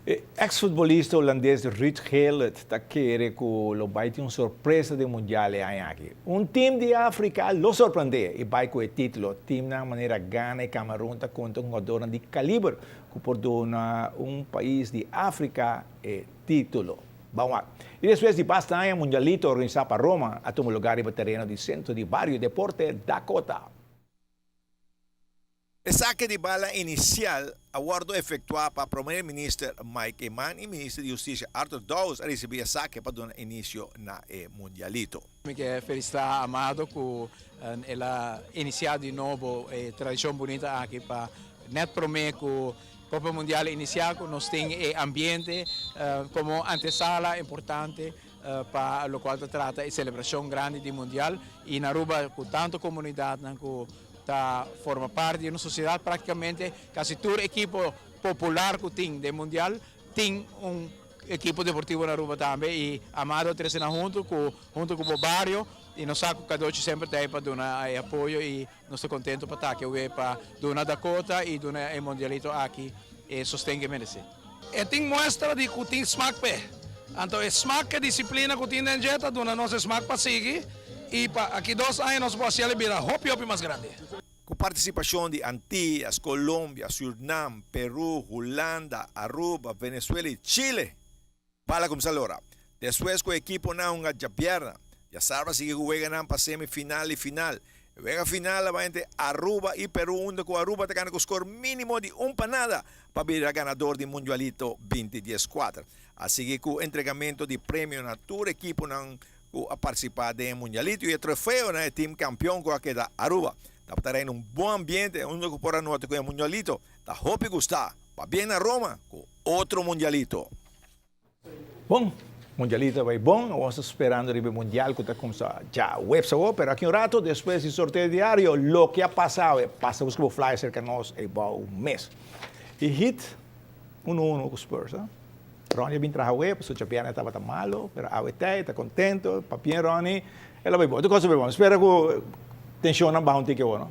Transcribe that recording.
Ex-futbolista hulandes Ruud Gullit ta kere cu lo bay tin un sorpresa den Mundial aki. Un team di Africa lo sorprende y bay cu e titulo. Team nan manera Ghana y Cameroon ta conta cu hungador di caliber cu por duna un pais di Africa e titulo. Ban wak. Y despues di basta aña, Mundialito organisa pa Roma a tuma luga riba tereno di Centro di Bario Deporte Dakota. E saque di bala inicial a wordo efectua pa Prome Minister Mike Eman y Minister di Husticia Arthur Dowers a ricibi e saque pa duna inicio na e Mundialito. Mi kier felicita Amado cu el a inicia di nobo e tradicion bunita aki pa net prome cu Copa Mundial inicia, cu nos tin e ambiente como antesala importante pa locual ta trata e celebracion grandi di Mundial. Y na Aruba, cu tanto comunidad cu ta forma parti di un sociedad, practicamente casi tur ekipo popular cu tin di Mundial tin un ekipo deportivo na Aruba tambe, y Amado a trece hunto cu e bario y nos sa cu Cadochi semper tin pa duna apoyo y nos ta contento pa ta aki pa duna Dakota y duna e Mundialito aki e sosten cu merece. E tin muestra di cu tin smaak p'e. Anto e smaak e disciplina cu tin den dje ta duna nos smaak pa sigui y pa aki 2 aña nos por bira hopi hopi mas grandi. Cu participacion di Antillas, Colombia, Surinam, Peru, Hulanda, Aruba, Venezuela y Chile. Bala cuminsa lora. Despues cu e ekiponan a hunga diabierna, diasabra a sigui wega pa semifinal y final. Wega final a entre Aruba y Peru, unda cu Aruba ta gana cu score minimo di 1-0 pa bira ganador di Mundialito 2014. A sigui cu entregamento di premio na tur ekiponan cu a participa den Mundialito y e trofeo na team campeon cu a keda Aruba. Ta den un bon ambiente, unda cu por a nota cu e Mundialito ta hopi gusta. Pabien na Roma cu otro Mundialito. Bon, Mundialito a bay bon, nos ta sperando e Mundial cu ta cuminsa diahuebs, pero aki un rato, despues di sorteo diario, loke a pasa, pasa busca e flyer cerca nos y bon mes. Y Heat, 1-1 cu Spurs, eh? Ronnie a bin traha, pasobra diabierna tabata malo, pero awe ta contento, pabien Ronnie, el a bay bon. Tur cos bon. Spera cu tension no baha un tiki, no?